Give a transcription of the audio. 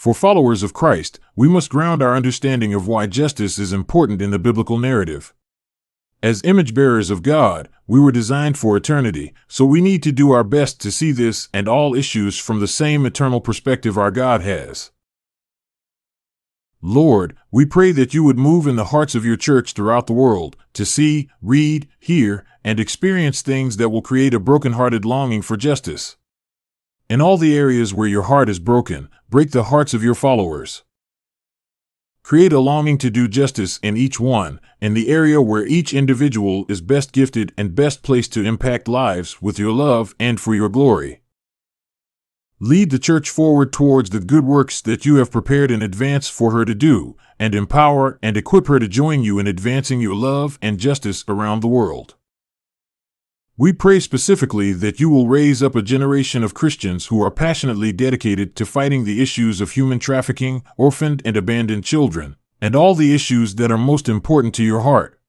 For followers of Christ, we must ground our understanding of why justice is important in the biblical narrative. As image bearers of God, we were designed for eternity, so we need to do our best to see this and all issues from the same eternal perspective our God has. Lord, we pray that you would move in the hearts of your church throughout the world to see, read, hear, and experience things that will create a broken-hearted longing for justice. In all the areas where your heart is broken, break the hearts of your followers. Create a longing to do justice in each one, in the area where each individual is best gifted and best placed to impact lives with your love and for your glory. Lead the church forward towards the good works that you have prepared in advance for her to do, and empower and equip her to join you in advancing your love and justice around the world. We pray specifically that you will raise up a generation of Christians who are passionately dedicated to fighting the issues of human trafficking, orphaned and abandoned children, and all the issues that are most important to your heart.